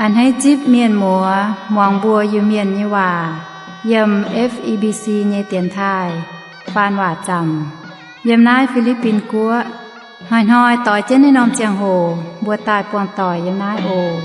A'hneiv zipv mienh muoz muangx mbuo Iu-Mienh nyei waac yiem F E B C nyei dienx taaih faan waac zaamc yiem naaiv Fi^li^bin Guoqv. Hnoi-hnoi doix jienv naaiv norm ziangh hoc mbuo daaih buangh doic yiem naaiv oc.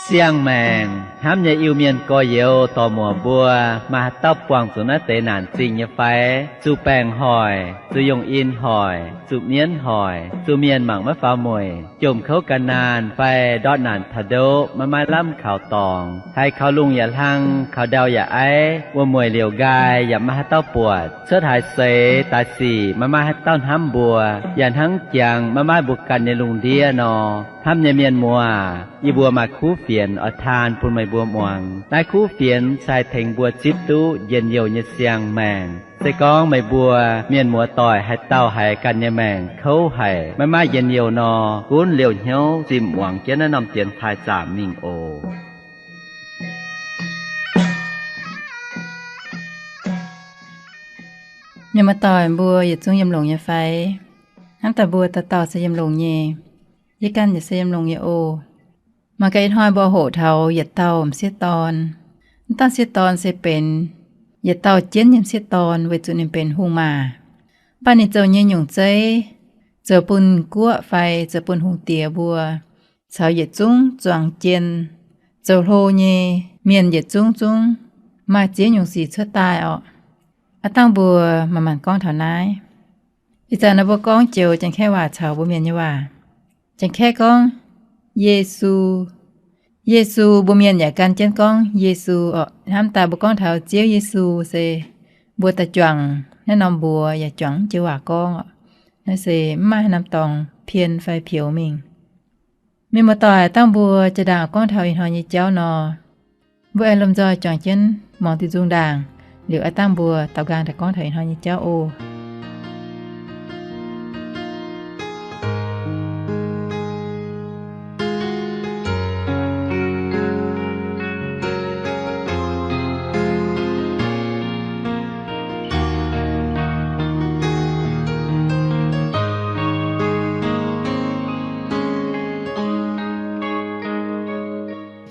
Siang-maengc hnamv nyei Iu-Mienh gorx-youz dorc-muoc mbuo, maaih haaix dauh buangh zuqc naaiv deix naanc zingh nyei fai? Zuqc baengc hoic, zuqc yongh in hoic, zuqc mienv hoic, zuqc mienh mangc maiv faaux mueic, jomc kouv gan naanh fai ndortv naanc taux ndoqv maiv maaih lamh kaux dorngx, haiz kaux lungh yaac hlang, kaux ndau yaac aiv, wuom-mueic liouc nqaai yaac maiv maaih haaix dauh buatc, cuotv haaix seix daaih sic maiv maaih haaix dauh hnamv mbuo, yaac hnangv jangx maiv maaih mbuo ganh nyei lungh ndiev nor. Hnamv nyei mienh muoz, yie mbuo maaih kuv fienx oix taan bun meih mbuo muangx. Naaiv kuv fienx se haih tengx mbuo zipv duqv njien-youh nyei siang-maengc. Se gorngv meih mbuo mienh muoz doic haaix dauh haiz ganh nyei maengc kouv haic, maiv maaih njien-youh nor, gunv liouh hnyouv zimh muangx jienv naaiv norm dienx taaih zaamc mingh oc. Mienh muoz doic mbuo yietc zungv yiem longx nyei fai? Hnamv daaih mbuo dauh dauh se yiem longx nyei. Yie ganh yaac se yiem longx nyei oc. Mangc gaax ih hnoi mbuo hoqc taux yietc dauh m'sieqv dorn. Mv dauh m'sieqv dorn se benx yietc dauh jienv nyei m'sieqv dorn weic zuqc ninh benx hungh maac. Mv baac ninh zoux nyei nyungc zeiv zoux bun guoqv fai zoux bun hungh diex mbuo caux yietc zungv zuangx jien zoux hlo nyei mienh yietc zungv zungv maaih ziex nyungc sic cuotv daaih orqc. Aav dangh mbuo manc-manc gorngv taux naaiv. Ih zanc naaiv mbuo gorngv joux Janx-Kaeqv waac caux mbuo Mienh nyei waac. Janx-Kaeqv gorngv Yesu. Yesu mbuo Mienh yaac gan jienv gorngv Yesu orqc. Hnamv daaih mbuo gorngv taux Ziouv Yesu se mbuo daaih juangc naaiv norm mbuox yaac juangc jienv waac gorngv orqc. Naaiv se mv maaih haaix norm dorngx pien fai pioux mingh. Mienh muoz-doic, dangh mbuo jaa-ndaangc gorngv taux ih hnoi nyei jauv nor, mbuo aengx lomh nzoih juangc jienv muangx diuh nzung ndaangc, liuz aav dangh mbuo daaux nqaang daaih gorngv taux ih hnoi nyei jauv oc.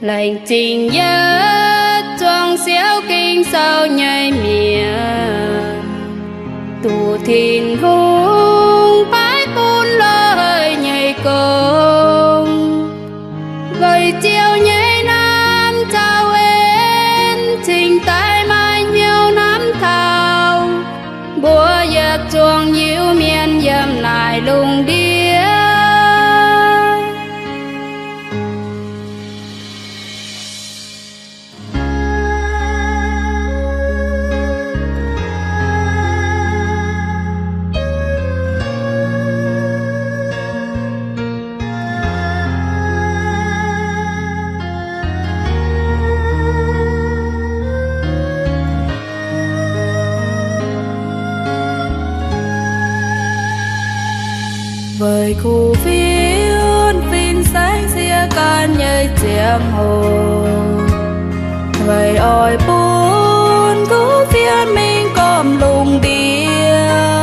Laengz zingh yietc zuangx siouv Ging-Sou nyei mienh, duqv Tin-Hungh paaiv bun loz-hnoi nyei gong. Weic Ziouv nyei naamh zaux en cingx daaih maaih hnyouv hnamv taux mbuo yietc zuangx Iu-Mienh yiem naaic lungh ndiev. Weic kuv fienx fin-saeng siev gan nyei ziangh hoc, weic oix bun kuv fienx mingh gormx lungh ndiev,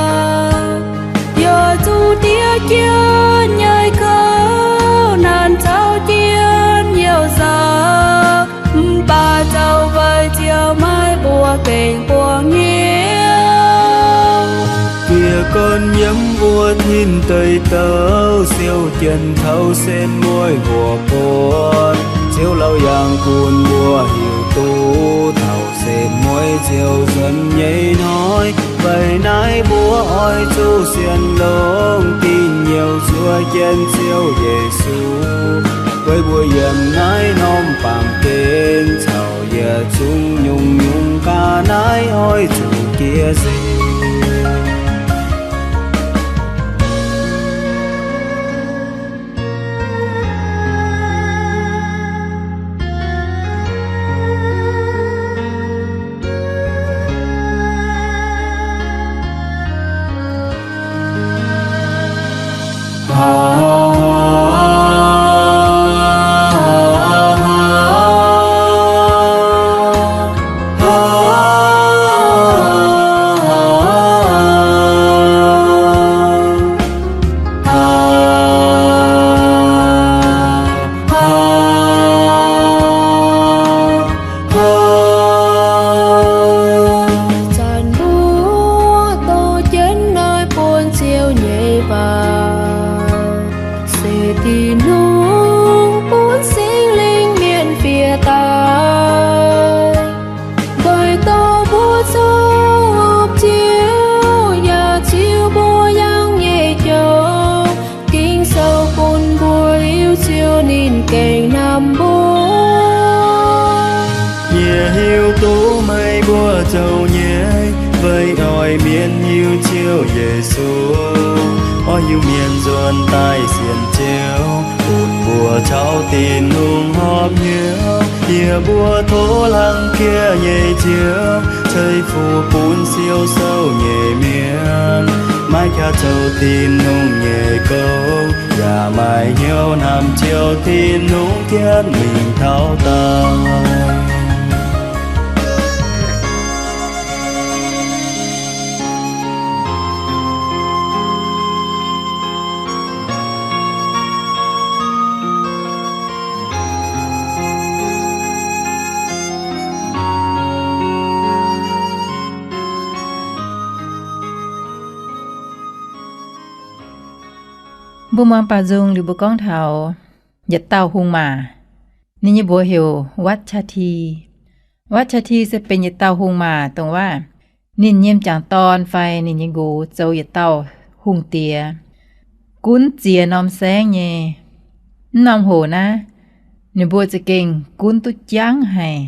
yaac zuqc diev jienv nyei kouv naanc caux jienv youh nzauh. Mv baac zoux weic Ziouv maiv mbuox gengh buangh hnyouv, bieqc gorn yiem mbuo tin deic douc siou jienv taux sen mueiz mbuo buonc. Ziouv lauh yaangh bun mbuo hiuv duqv taux sen mueiz ziouc nzuonx nyei hnoi. Weic naaiv mbuo oix zuqc sienx longx dingc youh zuov jienv Ziouv Yesu, weic mbuo yiem naaiv norm baamh gen caux yietc zungv nyungc-nyungc ga'naaiv oix zuqc jiex sin. Tin-Hungh bun Singx Lingh mienh fiev daaih, nqoi dorh mbuo zoux hopv Ziouv, yaac ziux mbuo yangh nyei jauv. Ging-Sou bun mbuo hiuv Ziouv ninh gengh hnamv mbuo. Yie hiuv duqv meih mbuo zoux nyei, weic oix mienv hiuv Ziouv Yesu. Oix hiuv mienh nzuonx daaih sienx Ziouv, bun mbuo caux Tin-Hungh horpc hnyouv. Yie mbuo tov laangh jiex nyei Ziouv, ceix fuqv bun siou-souv nyei mienh, maiv qaqv zoux Tin-Hungh nyei gong, yaac maaih hnyouv hnamv Ziouv Tin-Hungh jienv mingh taux daauh. Mbuo muangx baaux nzung liuz mbuo gorngv taux yietc dauh hungh maac, ninh nyei mbuox heuc Vatchathi. Vatchathi se benx yietc dauh hungh maac, dongh waac ninh nyei m'jangc dorn fai ninh nyei nqox zoux yietc dauh hungh diex, gunv ziex norm saengv nyei. Mv norm hoc naaiv, ninh mbuo za'gengh gunv duqv jangv haic.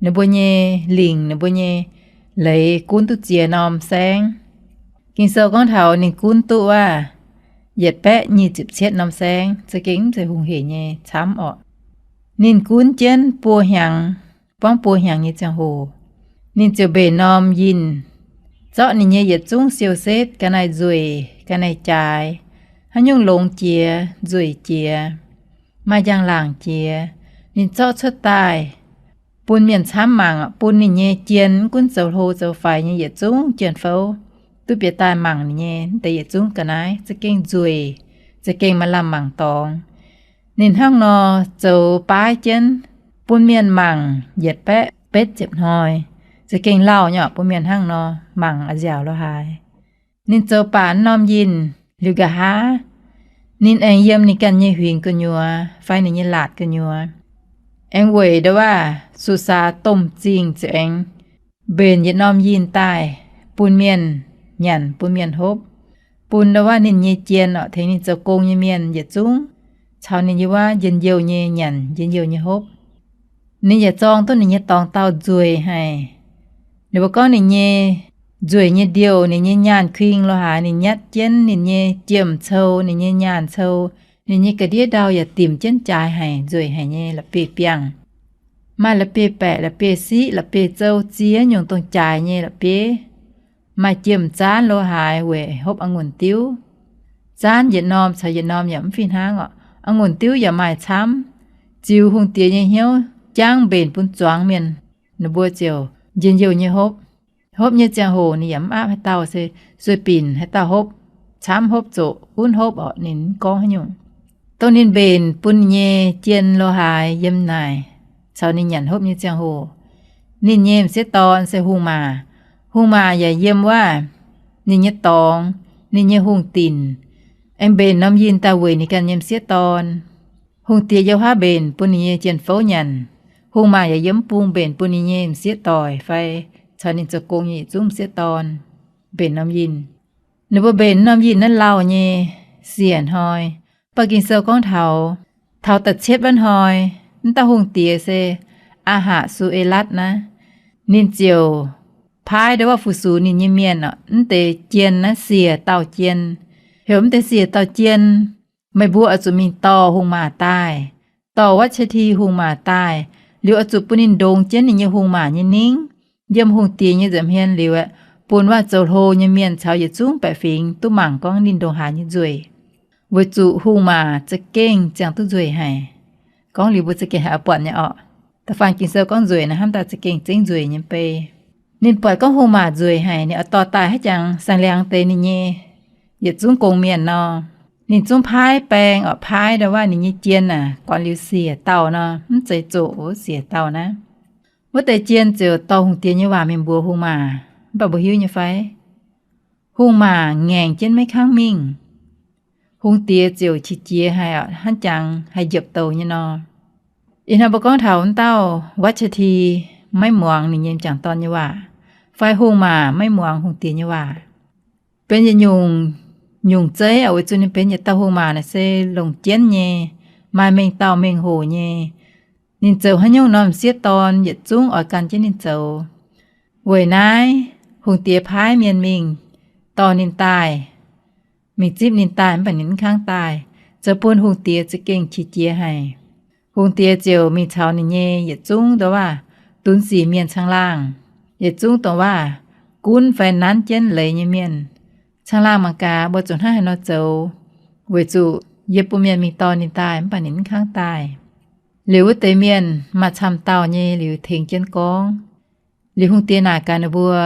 Ninh mbuo nyei lingc, ninh mbuo nyei leiz gunv duqv ziex norm saengv. Ging-Sou gorngv taux ninh gunv duqv waac yietc baeqv nyic ziepc cietv norm saengv, za'gengh mv zeiz hungh heic nyei camv orqc. Ninh gunv jienv buo hnyangx, buangv buo hnyangx nyei ziangh hoc, ninh ziouc mbenc norm yinh, zorqv ninh nyei yietc zungv siou-setv, ga'naaiv nzueic, ga'naaiv jaaix, haaix nyungc longx jiex, nzueic jiex, maaih njang-laangc jiex, ninh zorqv cuotv daaih bun mienh camv mangc, bun ninh nyei jien, mv gunv zoux hlo zoux faix nyei yietc zungv jien-fouv, duqv bieqc daaih mangc ninh nyei deix yietc zungv ga'naaiv za'gengh nzueic, za'gengh maaih lamh mangc dorngx. Ninh hnangv nor zoux baav jienv bun mienh mangc yietc baeqv betv ziepc hnoi, za'gengh lauh nyei bun mienh hnangv nor mangc a'nziaauc lo haaix. Ninh zoux baac norm yinh liuz nqa'haav, ninh aengx yiem ninh ganh nyei huingx gu'nyuoz fai ninh nyei laatc gu'nyuoz, aengx weic ndo waac Susaa Domh Zingh ziouc aengx mbenc yietc norm yinh daaih bun mienh nyanc, bun mienh hopv, bun ndo waac ninh nyei jien orqc, tengx ninh zoux gong nyei mienh yietc zungv caux ninh nyei waac njien-youh nyei nyanc, njien-youh nyei hopv. Ninh yaac zorng duqv ninh nyei dorngx dauh nzueic haic. Ninh mbuo gorngv ninh nyei nzueic nyei ndiouh, ninh nyei nyaanh kuing lo haaix, ninh nyatv jienv ninh nyei jiem-cou, ninh nyei nyaanh cou, ninh nyei ga'ndiev ndau yaac dimc jienv jaaix haic, nzueic haic nyei la'bieiv-biangh. Maaih la'bieiv-baeqc, la'bieiv-siqv, la'bieiv-zouv, ziex nyungc dongh jaaix nyei la'bieiv. Maaih jiem-zaanv lo haaix weic hopv a'ngunc diuv. Zaanv yietc norm caux yietc norm yaac mv fih hnangv orqc. A'ngunc diuv yaac maaih camv. Ziux hungh diex nyei hnyouv jangv mbenc bun zuangx mienh, ninh mbuo ziouc njien-youh nyei hopv. Hopv nyei ziangh hoc ninh yaac mv aapv haaix dauh, se sueih binc haaix dauh hopv, camv hopv zoqc, gunv hopv orqc, ninh mv gorngv haaix nyungc. Dongh ninh mbenc bun ninh nyei jien lo haaix yiem naaic caux ninh nyanc hopv nyei ziangh hoc, ninh nyei m'sieqv dorn se hungh maac. Hungh maac yaac yiem waac ninh nyei dorngx, ninh nyei hungh dinc, aengx mbenc norm yinh daaih weic ninh ganh nyei m'sieqv dorn. Hungh diex yiem haav mbenc bun ninh nyei jien-fouv nyanc, hungh maac yaac yiem mv bung mbenc bun ninh nyei m'sieqv doic fai caux ninh zoux gong nyei yietc zungv m'sieqv dorn mbenc norm yinh. Ninh mbuo mbenc norm yinh naaiv lauh nyei siec hnoi. Mv baac Ging-Sou gorngv taux, taux da'cietv wuov hnoi, mv dauh hungh diex se Aa^hatc^su^e^latv naaiv, ninh ziouc paaiv ndo waac fu-sux ninh nyei mienh orqc, mv deix jien naaiv siec dauh jien. Heuc mv deix siec dauh jien, meih mbuo oix zuqc mingh dorh hungh maac daaih, dorh Vatv^qe^ti hungh maac daaih, liuz oix zuqc bun ninh ndongx jienv ninh nyei hungh maac nyei ningv yiem hungh diex nyei nza'hmien liuz aeqv, bun waac zoux hlo nyei mienh caux yietc zungv baeqc fingx duqv mangc gorngv ninh ndongc haaix nyei nzueic. Weic zuqc hungh maac za'gengh ziangh duqv nzueic haic. Gorngv liuz mbuo za'gengh haih oix buatc nyei orqc. Da'faanh Ging-Sou gorngv nzueic naaiv hnamv daaih za'gengh zengv nzueic nyei bei. Ninh buatc gorngv hungh maac nzueic haic, ninh oix dorh daaih haaix jangx saeng-liangx deix ninh nyei yietc zungv gong-mienh nor. Ninh zungv paaiv baeng orqc, paaiv ndo waac ninh nyei jien aac, guanx liuz siec dauh nor, mv zeiz zoqc, siec dauh naaiv. Wuov deix jien ziouc dorh hungh diex nyei waac mingh mbuox hungh maac. Mv baac mbuo hiuv nyei fai? Hungh maac ngaengc jienv maiv kangv mingh. hungh diex ziouc qiex jiez haic, hnangv jangx haih njiepc douc nyei nor. Ih hnoi mbuo gorngv taux wuov dauh Vashti maiv muangx ninh nyei m'jangc dorn nyei waac, fai hungh maac maiv muangx hungh diex nyei waac, benx yietc nyungc, nyungc zeiv, weic zuqc ninh benx yietc dauh hungh maac naaic se longc jienv nyei, maaih mengh dauh mengh hoc nyei. Ninh zoux haaix nyungc norm m'sieqv dorn yietc zungv oix gan jienv ninh zoux. Weic naaiv hungh diex paaiv mienh mingh dorh ninh daaih, mingh zipv ninh daaih, mv baac ninh mv kangv daaih, zoux bun hungh diex za'gengh qiex jiez haic. Hungh diex ziouc mingh caux ninh nyei yietc zungv dongh waac dunx sic mienh caangh laangh, yietc zungv dongh waac gunv fai nanv jienv leiz nyei mienh, caangh laangh mangc gaax mbuo zuqc hnangv haaix nor zoux, weic zuqc yie bun mienh mingh dorh ninh daaih, mv baac ninh mv kangv daaih. Liuz wuov deix mienh maaih camv dauh nyei liuz tengx jienv gorngv. Liuz hungh diex naaic gaax ninh mbuo,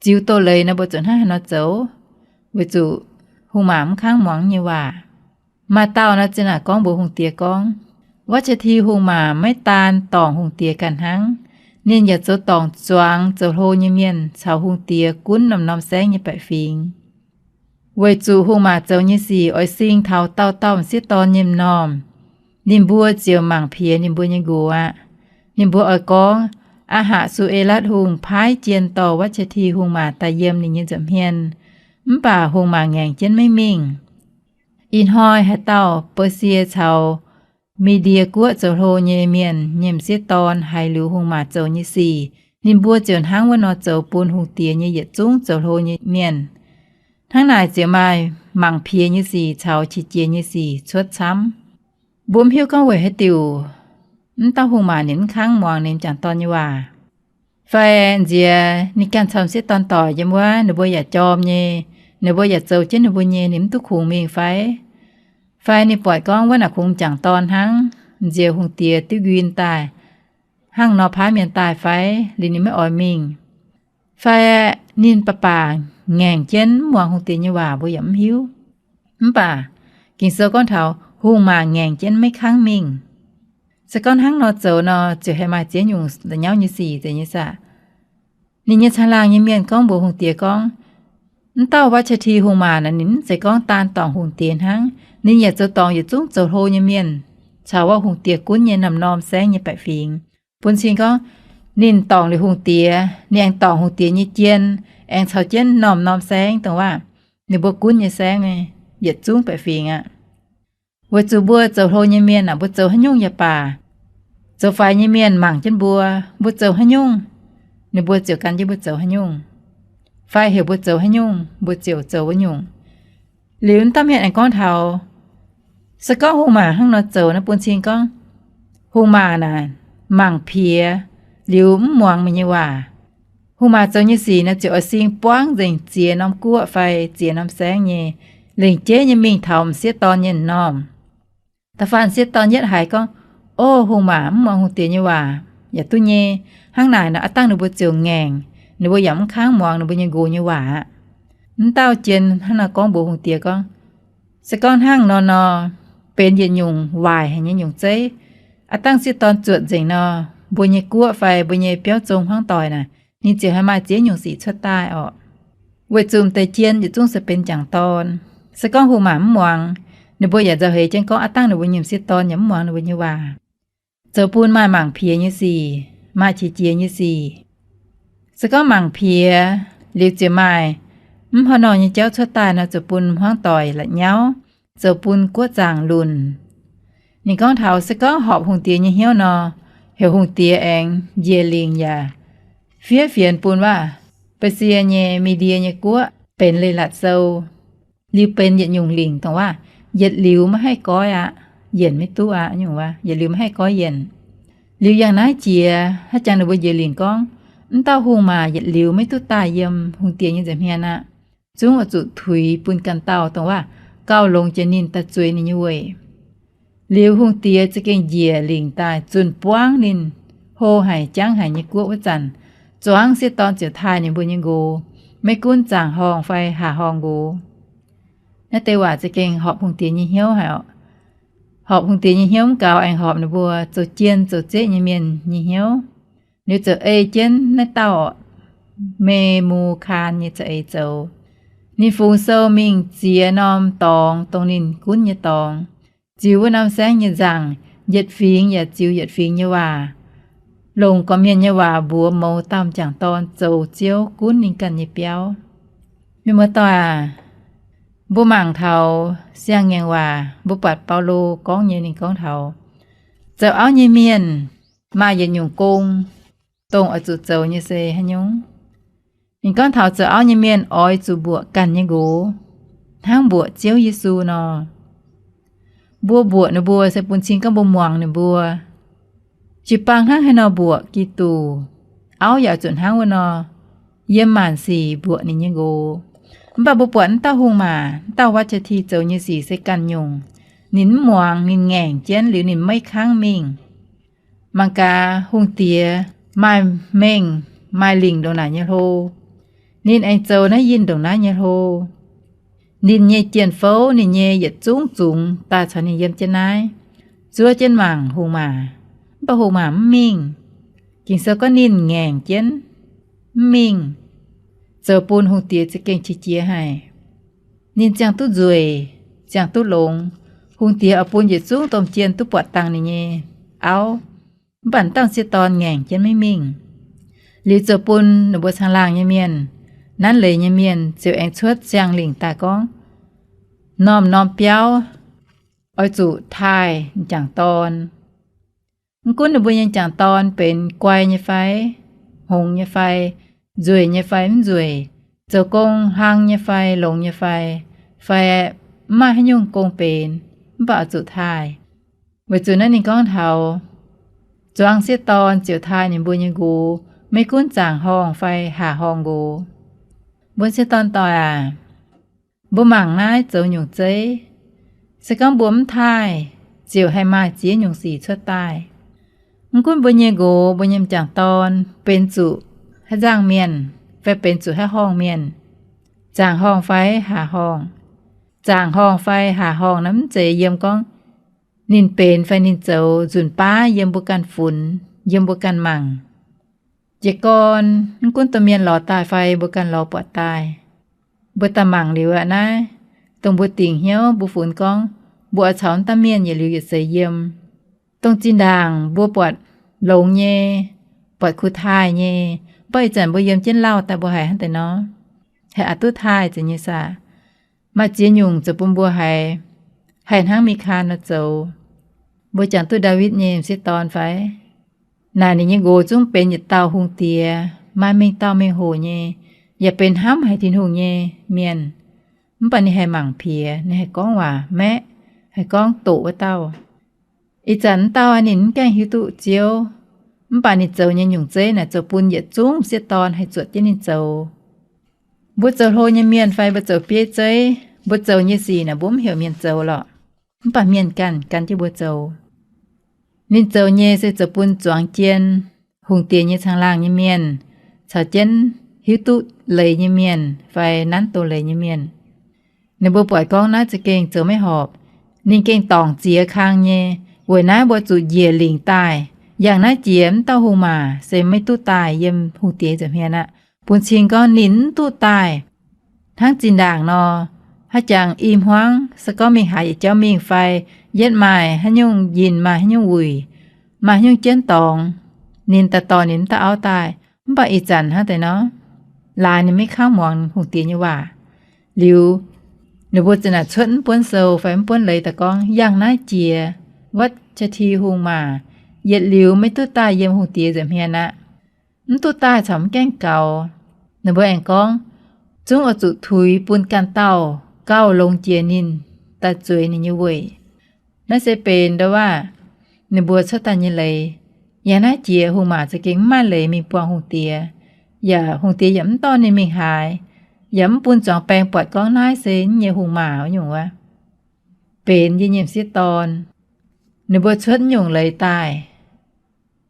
ziux doz-leiz nor mbuo zuqc hnangv haaix nor zoux, weic zuqc hungh maac mv kangv muangx nyei waac. Maaih dauh nor ziouc naaic gorngv mbuox hungh diex gorngv, Vashti hungh maac maiv daan dorngc hungh diex ganh hnangv. Ninh yaac zoux dorngc zuangx zoux hlo nyei mienh caux hungh diex gunv norm-norm saengv nyei baeqc fingx. Weic zuqc hungh maac zoux nyei sic oix sing taux dauh dauh m'sieqv dorn nyei m'normh, ninh mbuo ziouc mangc piex ninh mbuo nyei nqox aqv. Ninh mbuo oix gorngv, Aa^hax^su^e^latv Hungh paaiv jien dorh Vashti hungh maac daaih yiem ninh nyei nza'hmien, mv baac hungh maac ngaengc jienv maiv mingh. Ih hnoi haaix dauh Beusie caux Me^ndie Guoqv zoux hlo nyei mienh nyei m'sieqv dorn haiz liuz hungh maac zoux nyei sic, ninh mbuo ziouc hnangv wuov nor zoux bun hungh diex nyei yietc zungv zoux hlo nyei mienh. Hnangv naaic ziouc maaih mangc piex nyei sic caux qiex jiez nyei sic cuotv camv. Mbuo mv hiuv gorngv weic haaix diuc mv dauh hungh maac ninh mv kangv muangx ninh m'jangc dorn nyei waac. Fai nziex ninh ganh caux m'sieqv dorn doic yiem wuov, ninh mbuo yaac jorm nyei, ninh mbuo yaac zoux jienv ninh mbuo nyei, ninh mv duqv kungx mingh fai? Fai ninh buatc gorngv wuov naaic kungx m'jangc dorn hnangv, nziex hungh diex diuv nquin daaih, hnangv nor paaiv mienh daaih fai? Liuz ninh maiv oix mingh. Fai ninh baac baac ngaengc jienv mv muangx hungh diex nyei waac, mbuo yaac mv hiuv. Mv baac Ging-Sou gorngv taux hungh maac ngaengc jienv maiv kangv mingh. Se gorngv hnangv nor zoux nor, ziouc haih maaih ziex nyungc la'nyauv nyei sic zeiz nyei saah? Ninh nyei caangh laangh nyei mienh gorngv mbuox hungh diex gorngv, Mv dauh Vashti hungh maac naaic, ninh mv zeiz gorngv daan dorngc hungh diex hnangv. Ninh yaac zoux dorngc yietc zungv zoux hlo nyei mienh caux wuov hungh diex gunv nyei norm-norm saengv nyei baeqc fingx. Bun cing gorngv ninh dorngc liuz hungh diex, ninh aengx dorngc hungh diex nyei jien, aengx caux jienv norm-norm saengv dongh waac ninh mbuo gunv nyei saengv, yietc zungv baeqc fingx aqv. Weic zuqc mbuo zoux hlo nyei mienh aah, mbuo zoux haaix nyungc yaac baac, zoux faix nyei mienh mangc jienv mbuo, mbuo zoux haaix nyungc, ninh mbuo ziouc gan jienv mbuo zoux haaix nyungc, fai heuc mbuo zoux haaix nyungc, mbuo ziouc zoux wuov nyungc. Liuz mv dauh mienh aengx gorngv taux, se gorngv hungh maac hnangv nor zoux naaiv, bun cing gorngv hungh maac naaic mangc piex liuz mv muangx meih nyei waac. Hungh maac zoux nyei sic naaiv ziouc oix sing buangv nzengc ziex norm guoqv fai ziex norm saengv nyei, lengc jeiv nyei mingh taux m'sieqv dorn nyei m'normh. Da'faanh m'sieqv dorn yietv haiz gorngv, O, hungh maac mv muangx hungh diex nyei waac, yaac duqv nyei. Hnangv naaic nor, aav dangh ninh mbuo ziouc ngaengc, ninh mbuo yaac mv kangv muangx ninh mbuo nyei nqox nyei waac aqv. Mv dauh jien hnangv naaiv gorngv mbuox hungh diex gorngv, se gorngv hnangv nor nor, benx yietc nyungc waaic haic nyei nyungc zeiv. Aav dangh m'sieqv dorn zuotc nzengc nor, mbuo nyei guoqv fai mbuo nyei biauv zong hmuangv doic naaic, ninh ziouc haih maaih ziex nyungc sic cuotv daaih orqc. Weic zuqc m'deix jien yietc zungv se benx m'jangc dorn. Se gorngv hungh maac mv muangx, ninh mbuo yaac nzauh heix jienv gorngv aav dangh ninh mbuo nyei m'sieqv dorn yaac mv muangx ninh mbuo nyei waac, zoux bun maaih mangc piex nyei sic, maaih qiex jiez nyei sic. Se gorngv mangc piex liuz ziouc maaih mv haaix norm nyei jauv cuotv daaih nor, zoux bun hmuangv doic la'nyauv, zoux bun guoqv zaangc lunc. Ninh gorngv taux se gorngv horpc hungh diex nyei hnyouv nor, heuc hungh diex aengx njiec lingc yaac fiev fienx bun waac Baasie nyei, Mii^ndie nyei guoqv benx leiz-latc sou. Liuz benx yietc nyungc lingc dongh waac yietc liuz maiv haih goiv aqv, yienc maiv duqv aqv nyungc waac, yietc liuz maiv haih goiv yienc. Liuz yangh naaiv jiex, haaix jangx ninh mbuo njiec lingc gorngv, mv dauh hungh maac yietc liuz maiv duqv daaih yiem hungh diex nyei nza'hmien aqv. Zungv oix zuqc tuix bun ganh dauh dongh waac gauh longx jiex ninh daaih zueiz ninh nyei weic. Liuz hungh diex za'gengh njiec lingc daaih zunh buangv ninh hlo haic jangv haic nyei guoqv wuov zanc, zuangx m'sieqv dorn ziouc taaih ninh mbuo nyei nqox, maiv gunv zaangc horngh fai haac horngh nqox. Naaiv deix waac za'gengh horpc hungh diex nyei hnyouv haic oc. Horpc hungh diex nyei hnyouv mv gaux, aengx horpc ninh mbuo zoux jien zoux zeqv nyei mienh nyei hnyouv. Liuz ziouc ei jienv naaiv dauh Memukaan nyei za'eix zoux. Ninh fungx sou mingh ziex norm dorngx, dongh ninh gunv nyei dorngx, ziux wuov norm saengv nyei nzaangc, yietc fingx yaac ziux yietc fingx nyei waac, longc gorqv-mienh nyei waac mbuox mouz dauh m'jangc dorn zoux Ziouv gunv ninh ganh nyei biauv. Mienh muoz-doic aac, mbuo mangc taux siang-ngaengc waac, mbuo buatc Baulo gorngv nyei, ninh gorngv taux zoux auv nyei mienh maaih yietc nyungc gong, dongh oix zuqc zoux nyei se haaix nyungc? Ninh gorngv taux zoux auv nyei mienh oix zuqc mbuoqc ganh nyei nqox, hnangv mbuoqc Ziouv Yesu nor. Mbuo mbuoqc ninh mbuo se bun cing gorngv mbuo muangx ninh mbuo. Jiu-baang hnangv haaix nor mbuoqc Giduc, auv yaac zuqc hnangv wuov nor yiem maanc sic mbuoqc ninh nyei nqox. Mv baac mbuo buatc wuov dauh hungh maac, wuov dauh Vatjati zoux nyei sic se ganh nyungc. Ninh mv muangx, ninh ngaengc jienv liuz ninh maiv kangv mingh. Mangc gaax, hungh diex maaih mengh maaih lingc ndongc naaic nyei hlo. Ninh aengx zoux naaiv yinh ndongc naaiv nyei hlo. Ninh nyei jien-fouv, ninh nyei yietc zungv zungx daaih caux ninh yiem jienv naaiv, zuov jienv mangc hungh maac. Mv baac hungh maac mv mingh. Ging-Sou gorngv ninh ngaengc jienv mv mingh, zoux bun hungh diex za'gengh qiex jiez haic. Ninh ziangh duqv nzueic, ziangh duqv longx. Hungh diex oix bun yietc zungv domh jien duqv buatc dangh ninh nyei auv, mv baac wuov dauh m'sieqv dorn ngaengc jienv maiv mingh. Liuz zoux bun ninh mbuo caangh laangh nyei mienh, nanv leiz nyei mienh ziouc aengx cuotv siang-lingc daaih gorngv, norm-norm biauv oix zuqc taaih m'jangc dorn. Mv gunv ninh mbuo nyei m'jangc dorn benx guai nyei fai, hngongx nyei fai, nzueic nyei fai mv nzueic, zoux gong hlang nyei fai longx nyei fai, fai mv maaih haaix nyungc gong benx, mv baac oix zuqc taaih. Weic zuqc naaiv ninh gorngv taux zuangx sieqv dorn ziouc taaih ninh mbuo nyei nqox, maiv gunv zaangc horngh fai haac horngh nqox. Mbuo sieqv dorn doic aac, mbuo mangc naaiv zoux nyungc zeiv. Se gorngv mbuo mv taaih, ziouc haih maaih ziex nyungc sic cuotv daaih. Mv gunv mbuo nyei nqox, mbuo nyei m'jangc dorn benx zuqc haaix nzangc mienh, fai benx zuqc haaix horngh mienh, zaangc horngh fai haac horngh. Zaangc horngh fai haac horngh naaiv mv zeiz yiem gorngv ninh benx fai ninh zoux nzunc baav yiem mbuo ganh funx, yiem mbuo ganh mangc. Jiez gorn mv gunv domh mienh lorz daaih fai mbuo ganh lorz buatc daaih, mbuo daaih mangc liuz aqv naaiv, dongh mbuo dingc hnyouv mbuo funx gorngv mbuo oix caux wuov dauh mienh yietc liuz yietc seix yiem. Dongh zinh ndaangc mbuo buatc longx nyei, buatc kuh taaih nyei, mv baac ih zanc mbuo yiem jienv lauh daaih mbuo haiz hnangv deix nor, haih aqc duqv taaih za'nyeic saah. Maaih ziex nyungc zoux bun mbuo haiz, haih hnangv Mikaan nor zoux. Mbuo jangx duqv Ndaawitv nyei m'sieqv dorn fai? Naaic ninh nyei nqox zungv benx yietc dauh hungh diex, maaih mengh dauh mengh hoc nyei, yaac benx hnamv haic Tin-Hungh nyei mienh. Mv baac ninh haih mangc piex, ninh haih gorngv waac maeqv, haih gorngv doqc wuov dauh. Ih zanc wuov dauh ninh mv gaengh hiuv duqv Ziouv, mv baac ninh zoux nyei nyungc zeiv naaic zoux bun yietc zungv m'sieqv dorn haih zuotc jienv ninh zoux. Mbuo zoux hlo nyei mienh fai mbuo zoux bieiv zeiv, mbuo zoux nyei sic naaic mbuo mv heuc mienh zoux lorqc. Mv baac mienh ganh gan jienv mbuo zoux. Ninh zoux nyei se zoux bun zuangx jien, hungh diex nyei caangh laangh nyei mienh, caux jienv hiuv duqv leiz nyei mienh fai nanv doz leiz nyei mienh. Ninh mbuo buatc gorngv naaiv za'gengh zoux maiv horpc, ninh gengh dorngc ziex kang nyei. Weic naaiv mbuo zuqc njiec lingc daaih. Yangh naaiv jiex wuov dauh hungh maac se maiv duqv daaih yiem hungh diex nza'hmien aqv. Bun cing gorngv ninh mv duqv daaih hnangv zinh ndaangc nor, haaix jangx i hmuangv se gorngv mingh haaix yietc jauv mingh fai, yietv maaih haaix nyungc yinh, maaih haaix nyungc wuic, maaih haaix nyungc jienv dorngx, ninh daaih dorh ninh mv dauh auv daaih. Mv baac ih zanc hnangv deix nor, laaix ninh maiv kangv muangx hungh diex nyei waac. Liuz, ninh mbuo ziouc naaic cuotv mv buonv sou fai mv buonv leiz daaih gorngv, yangh naaiv jiex Vatv^qa^ti hungh maac yietc liuz maiv duqv daaih yiem hungh diex nza'hmien aqv. Mv duqv daaih corc mv gaengh gaux. Ninh mbuo aengx gorngv, zungv oix zuqc tuix bun ganh dauh gauh longx jiex ninh, daaih zueiz ninh nyei weic. Naaiv se benx ndo waac ninh mbuo cuotv daaih nyei leiz. Yangh naaiv jiex hungh maac za'gengh mv maaih leiz mingh buangh hungh diex, yaac hungh diex yaac mv dorh ninh mingh haaix, yaac mv bun zuangx baeng buatc gorngv naaiv se yie nyei hungh maac wuov nyungc wuov. Benx yie nyei m'sieqv dorn. Ninh mbuo cuotv nyungc leiz daaih,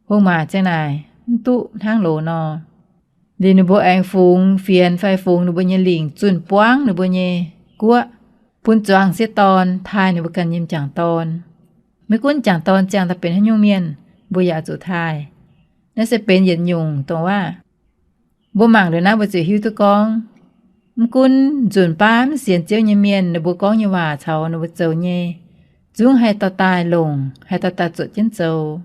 hungh maac ziang naaic mv duqv hnangv loz nor. Liuz ninh mbuo aengx fungx fienx fai fungx ninh mbuo nyei lingc zunh buangv ninh mbuo nyei guoqv, bun zuangx m'sieqv dorn taaih ninh mbuo ganh nyei m'jangc dorn. Maiv gunv m'jangc dorn ziangh daaih benx haaix nyungc mienh, mbuo yaac zuqc taaih. Naaiv se benx yietc nyungc dongh waac. Mbuo mangc liuz naaiv mbuo ziouc hiuv duqv gorngv, Mv gunv nzunc baav mv sienx Ziouv nyei mienh, ninh mbuo gorngv nyei waac caux ninh mbuo zoux nyei, zungv haih dorh daaih longc, haih dorh daaih zuotc jienv zoux.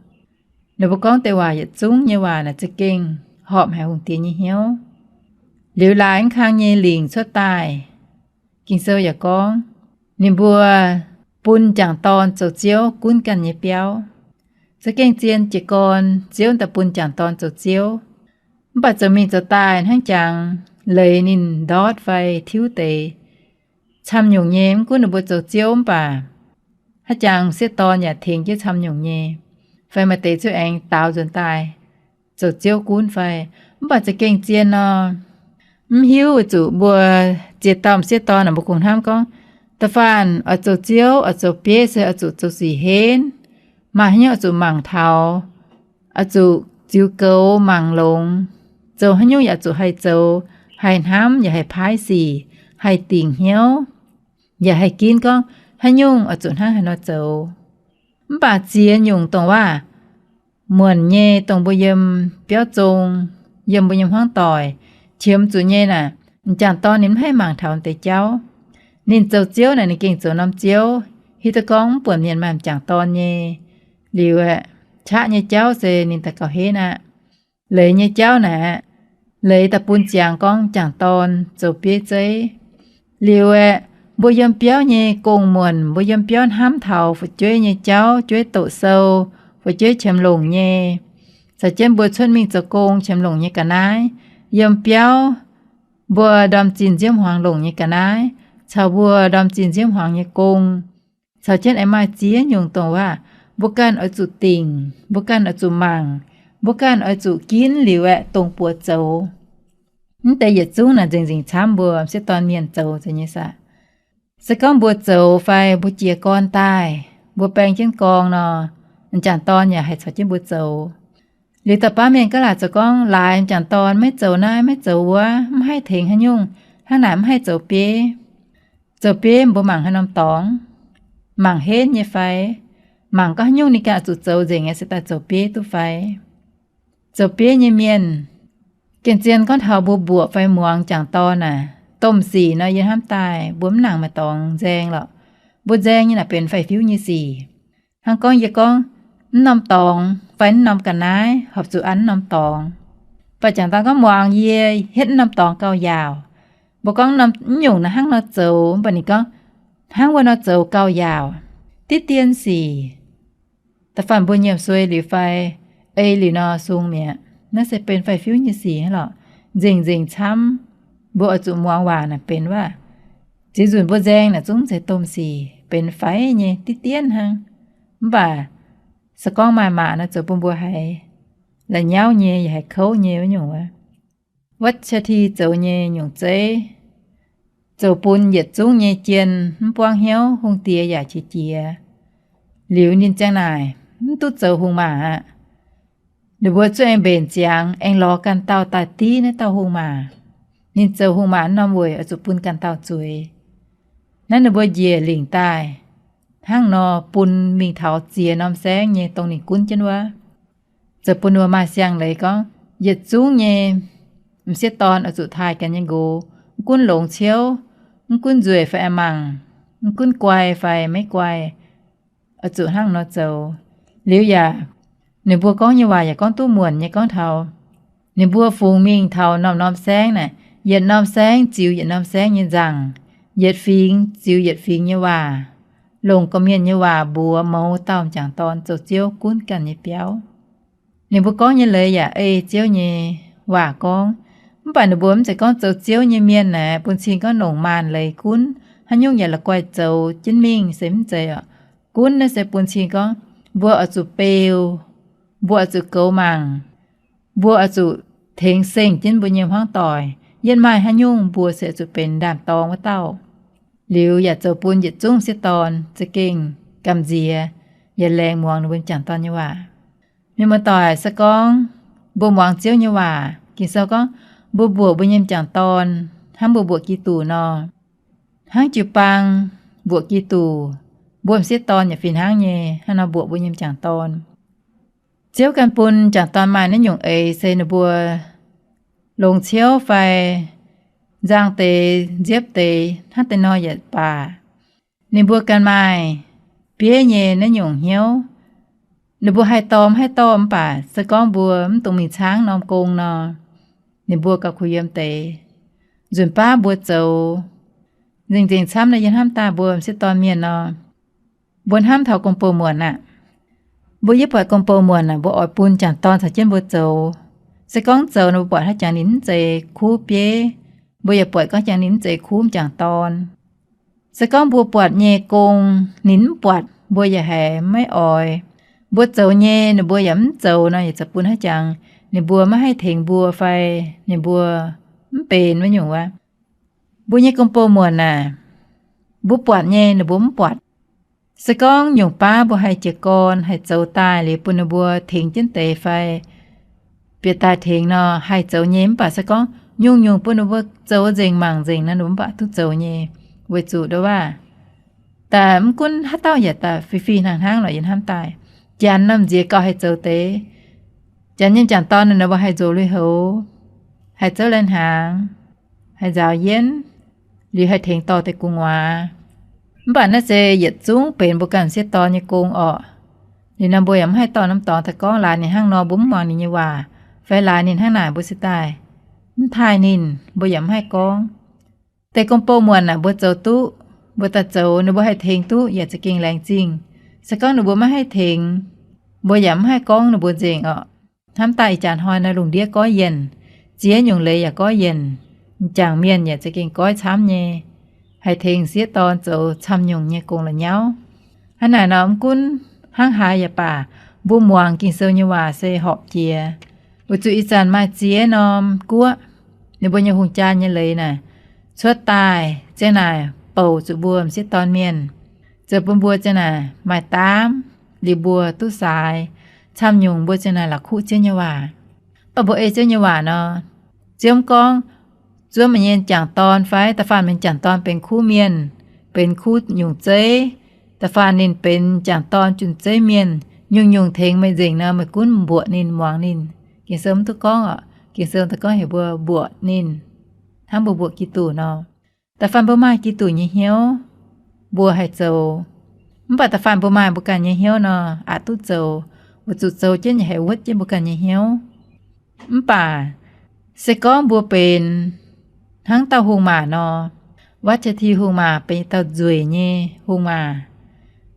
Ninh mbuo gorngv deix waac yietc zungv nyei waac naaic za'gengh horpc haic hungh diex nyei hnyouv. Liuz laaix mv kang nyei lingc cuotv daaih, Ging-Sou yaac gorngv, ninh mbuo bun m'jangc dorn zoux ziouv gunv ganh nyei biauv. Za'gengh zien jiez gorn Ziouv daaih bun m'jangc dorn zoux ziouv. Mv baac zoux mingh zoux daaih hnangv jangx, leiz ninh ndortv fai tiuv deix camv nyungc nyei. Mv gunv ninh mbuo zoux ziouv mv baac haaix jangx m'sieqv dorn yaac tengx jienv camv nyungc nyei, fai maaih deix ziouv aengx daaux nzuonx daaih zoux ziouv gunv fai. Mv baac za'gengh zien nor, mv hiuv weic zuqc mbuo ziex dauh m'sieqv dorn naaic mbuo kungx hnamv gorngv, da'faanh oix zoux ziouv, oix zoux bieiv se oix zuqc zoux sic henv, maaih haaix nyungc oix zuqc mangc taux, oix zuqc ziux goux mangc longx, zoux haaix nyungc yaac zuqc haih zoux, haih hnamv yaac haih paaiv sic, haih dingc hnyouv, yaac haih ginv gorngv haaix nyungc oix zuqc hnangv haaix nor zoux. Mv baac ziex nyungc dongh waac muonc nyei, dongh mbuo yiem biauv zong, yiem mbuo nyei hmuangv doic, qiemx zuqc nyei naaic, m'jangc dorn ninh mv haih mangc taux deix jauv. Ninh zoux ziouv naaic ninh gengh zoux norm ziouv, hiuv duqv gorngv mv buonc mienh maaih m'jangc dorn nyei. Liuz aeqv, qaqv nyei jauv se ninh daaih gauh henv aqv. Leiz nyei jauv naaic, leiz daaih bun ziangx gorngv m'jangc dorn zoux bieiv zeiv. Liuz aeqv, mbuo yiem biauv nyei gong-muonc, mbuo yiem biauv hnamv taux fu'jueiv nyei jauv, jueiv doqc sou, fu'jueiv qiemx longc nyei, caux jienv mbuo cuotv mingh zoux gong qiemx longc nyei ga'naaiv, yiem biauv mbuo ndorm zinh nziouv hmuangx longc nyei ga'naaiv, caux mbuo ndorm zinh nziouv hmuangx nyei gong, caux jienv aengx maaih ziex nyungc dongh waac mbuo ganh oix zuqc dingc, mbuo ganh oix zuqc mangc, mbuo ganh oix zuqc ginv liuz aeqv, dongh buoz zoux. Mv deix yietc zungv naaic nzengc-nzengc camv mbuo m'sieqv dorn mienh zoux nyei saah. Se gorngv mbuo zoux fai mbuo jiez gorn daaih, mbuo baeng jienv gorngv nor, m'jangc dorn yaac haih caux jienv mbuo zoux. Liuz da'baav mienh gaav laaic zoux gorngv laaix m'jangc dorn maiv zoux naaiv maiv zoux wuov, mv haih tengx haaix nyungc, hnangv naaic mv haih zoux bieiv. Zoux bieiv mbuo mangc haaix norm dorngx, mangc henv nyei fai, mangc gorngv haaix nyungc ninh ganh oix zuqc zoux nzengc nyei se daaih zoux bieiv duqv fai. Zoux bieiv nyei mienh, gengh zien gorngv taux mbuo mbuoqc fai muangx m'jangc dorn naaic, domh sic nor yie hnamv daaih mbuo mv nangc maaih dorngx nzaeng lorqc. Mbuo nzaeng nyei naaic benx faix-fiuv nyei sic. Hnangv gorngv yie gorngv, mv norm dorngx fai mv norm ga'naaiv horpc zuqc an mv norm dorngx. Baac m'jangc dorn gorngv muangx yie hietv mv norm dorngx gauh yaauc. Mbuo gorngv mv nyungc naaiv hnangv nor zoux, mv baac ninh gorngv hnangv wuov nor zoux gauh yaauc. Diqv dien sic, da'faanh mbuo nyiemc suei liuz fai ei liuz nor sung mi'aqv. Naaiv se benx faix-fiuv nyei sic lorqc. Nzengc-nzengc camv, mbuo oix zuqc muangx waac naaic benx waac. Ziex nzunc mbuo nzaeng naaic zungv mv zeiz domh sic, benx faix nyei diqv dien hnangv. Mv baac se gorngv maaih maac nor zoux bun mbuo haiz la'nyauv nyei yaac haiz kouv nyei wuov nyungc wuov. Watchati zoux nyei nyungc zeiv, zoux bun yietc zungv nyei jien mv buangv hnyouv, hungh diex yaac qiex jiez. Liuz ninh ziang naaic mv duqv zoux hungh maac aqv. Ninh mbuo zuqc aengx mbenc ziangx aengx lorz ganh dauh daaih div naaiv dauh hungh maac. Ninh zoux hungh maac norm weic oix zuqc bun ganh dauh zueiz. Naaiv ninh mbuo njiec lingc daaih hnangv nor bun mingh taux ziex norm saengv nyei dongh ninh gunv jienv wuov. Zoux bun ninh mbuo maaih siang-leiz gorngv yietc zungv nyei m'sieqv dorn oix zuqc taaih ganh nyei nqox, mv gunv longx ciouv, mv gunv nzueic fai mangc, mv gunv guai fai maiv guai, oix zuqc hnangv nor zoux. Liuz yaac, ninh mbuo gorngv nyei waac yaac gorngv duqv muonc nyei gorngv taux ninh mbuo fungx mingh taux norm-norm saengv naaic, yietc norm saengv ziux yietc norm saengv nyei nzangc, yietc fingx ziux yietc fingx nyei waac, longc gorqv-mienh nyei waac mbuox mouz dauh m'jangc dorn zoux ziouv gunv ganh nyei biauv. Ninh mbuo gorngv nyei leiz yaac ei ziouv nyei waac gorngv. Mv baac ninh mbuo mv zeiz gorngv zoux ziouv nyei mienh naaic bun cing gorngv longc maanc leiz gunv, haaix nyungc yaac la'guaih zoux jienv mingh se mv zeiz oc. Gunv naaiv se bun cing gorngv mbuo oix zuqc beu, mbuo oix zuqc goux mangc, mbuo oix zuqc tengx seng jienv mbuo nyei hmuangv doic. Yiem maaih haaix nyungc mbuo se oix zuqc benx ndaam-dorng wuov dauh. Liuz yaac zoux bun yietc zungv m'sieqv dorn za'gengh gamh nziex yaac laengz muangx ninh mbuo m'jangc dorn nyei waac. Mienh muoz-doic, se gorngv mbuo muangx Ziouv nyei waac, Ging-Sou gorngv mbuo mbuoqc mbuo nyei m'jangc dorn hnangv mbuo mbuoqc Giduc nor, hnangv jiu-baang mbuoqc Giduc, mbuo m'sieqv dorn yaac fih hnangv nyei hnangv nor mbuoqc mbuo nyei m'jangc dorn. Ziouv ganh bun m'jangc dorn maaih naaiv nyungc eix se ninh mbuo longx ciouv fai nzang deix, nziepv deix, hnangv deix nor yaac baac, ninh mbuo ganh maaih bieiv nyei naaiv nyungc hnyouv. Ninh mbuo haih dorh mv haih dorh mv baac se gorngv mbuo mv dungx mingh caangv norm gong nor, ninh mbuo gauh kuh yiem deix. Nzunc baav mbuo zoux nzengc-nzengc camv naaiv yie hnamv daaih mbuo m'sieqv dorn mienh nor, mbuo hnamv taux gong-bou muonc aqv. Mbuo yie buatc gong-bou muonc aac, mbuo oix bun m'jangc dorn caux jienv mbuo zoux. Se gorngv zoux nor mbuo buatc haaix jangx ninh mv zeiz kuv bieiv, mbuo yaac buatc gorngv jangx ninh mv zeiz kuv m'jangc dorn. Se gorngv mbuo buatc nyei gong ninh mv buatc, mbuo yaac haiz maiv oix. Mbuo zoux nyei ninh mbuo yaac mv zoux nor, yaac zoux bun haaix jangx ninh mbuo maiv haih tengx mbuo fai ninh mbuo mv benx wuov nyungc wuov. Mbuo nyei gong-bou muonc aac, mbuo buatc nyei ninh mbuo mv buatc. Se gorngv nyungc baav mbuo haih jiez gorn haih zoux daaih liuz bun ninh mbuo tengx jienv deix fai bieqc daaih tengx nor haih zoux nyei, mv baac se gorngv nyungc-nyungc bun ninh mbuo zoux nzengc mangc nzengc nor, ninh mbuo mv baac duqv zoux nyei. Weic zuqc nduov waac daaih mv gunv haaix dauh yaac daaih fih fih hnangv hnangv lorqc, yie hnamv daaih. Janx norm nziex gauh haih zoux deix. Janx nyei m'jangc dorn ninh mbuo haih nzox lui-houx, haih zouv lai-hnaangx, haih nzaaux yienv, liuz haih tengx dorh deix gu'nguaaz. Mv baac naaiv se yietc zungv benx mbuo ganh m'sieqv dorn nyei gong orqc. Liuz nor mbuo yaac mv haih dorh norm dorngx daaih gorngv laaix ninh hnangv nor, mbuo mv muangx ninh nyei waac, fai laaix ninh hnangv naaic mbuo se daaih mv taaih ninh, mbuo yaac mv haih gorngv. Deix gong-bou muonc aac, mbuo zoux duqv, mbuo daaih zoux, ninh mbuo haih tengx duqv yaac za'gengh laengz zingh. Se gorngv ninh mbuo maiv haih tengx, mbuo yaac mv haih gorngv ninh mbuo nzengc orqc. Hnamv daaih ih jaax hnoi nor lungh ndiev goiv yienc, ziex nyungc leiz yaac goiv yienc, m'jangc mienh yaac za'gengh goiv camv nyei, haih tengx sieqv dorn zoux camv nyungc nyei gong la'nyauv. Hnangv naaic nor mv gunv hnangv haaix yaac baac, mbuo muangx Ging-Sou nyei waac se horpc jiex. Weic zuqc ih zanc maaih ziex norm guoqv, ninh mbuo nyei hungh jaa nyei leiz naaic cuotv daaih ziang naaic bouc zuqc mbuo m'sieqv dorn mienh, zoux bun mbuo ziang naaic maaih daamv, liuz mbuo duqv saaix, camv nyungc mbuo ziang naaic la'kuqv Ziouv nyei waac. Mv baac mbuo ei Ziouv nyei waac nor, Ziouv mv gorngv zuov meih nyei m'jangc dorn fai da'faanh meih m'jangc dorn benx kuv mienh, benx kuv nyungc zeiv, da'faanh ninh benx m'jangc dorn junh zeiv mienh, nyungc-nyungc tengx meih nzengc nor, meih gunv mbuoqc ninh, muangx ninh. Ging-Sou mv duqv gorngv orqc. Ging-Sou daaih gorngv heuc mbuo mbuoqc ninh, hnangv mbuo mbuoqc Giduc nor. Da'faanh mbuo maaih Giduc nyei hnyouv, mbuo haih zoux. Mv baac da'faanh mbuo maaih mbuo ganh nyei hnyouv nor, aqc duqv zoux, weic zuqc zoux jienv nyei haih wuotv jienv mbuo ganh nyei hnyouv. Mv baac se gorngv mbuo benx hnangv dauh hungh maac nor, Vatjati hungh maac benx dauh nzueic nyei hungh maac.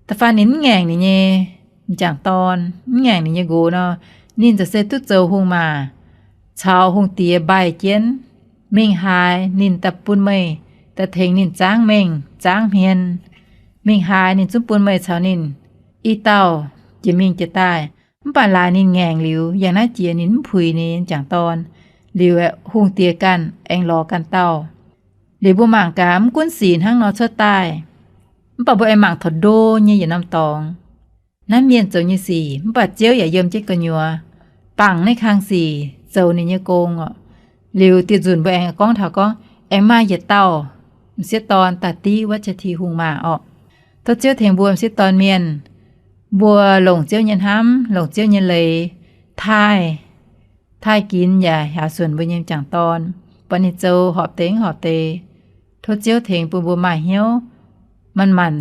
Da'faanh ninh mv ngaengc ninh nyei m'jangc dorn, mv ngaengc ninh nyei nqox nor, ninh ziouc se duqv zoux hungh maac caux hungh diex mbaih jienv. Mingh haaix ninh daaih bun meih daaih tengx ninh zaangv mengh zaangv hmien. Mingh haaix ninh zungv bun meih caux ninh i dauh jiex mingh jiex daaih. Mv baac laaix ninh ngaengc liuz, yangh naaiv jiex ninh mv puix ninh m'jangc dorn. Liuz hungh diex ganh aengx lorz ganh dauh. Liuz mbuo mangc gaax, mv gunv sic hnangv nor cuotv daaih, mv baac mbuo aengx mangc taux ndo nyei yietc norm dorngx. Naaiv mienh zoux nyei sic, mv baac Ziouv yaac yiem jienv gu'nyuoz, bangc naaiv kang sic, zoux ninh nyei gong orqc. Liuz dieh nzunc mbuo aengx gorngv taux gorngv aengx maaih yietc dauh m'sieqv dorn daaih div Vatjati hungh maac orqc. Tov Ziouv tengx mbuo m'sieqv dorn mienh, mbuo longc Ziouv nyei hnamv, longc Ziouv nyei leiz, taaih, taaih ginx yaac hiaaux suonc mbuo nyei m'jangc dorn, buatc ninh zoux horpc deix mv horpc deix. Tov Ziouv tengx bun mbuo maaih hnyouv manc-manc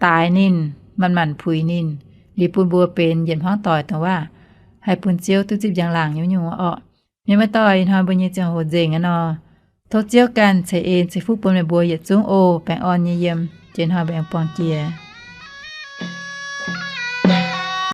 daaix ninh, manc-manc puix ninh, liuz bun mbuo benx yietc hmuangv doic dongh waac haih bun Ziouv duqv zipv njang-laangc nyungc-nyungc orqc. Mienh muoz-doic, ih hnoi mbuo nyei ziangh hoc nzengc aqv nor, tov Ziouv ganh ceix en ceix fuqv bun meih mbuo yietc zungv oc. Baengh orn nyei yiem, jiex hnoi mbuo aengx buangh jiex.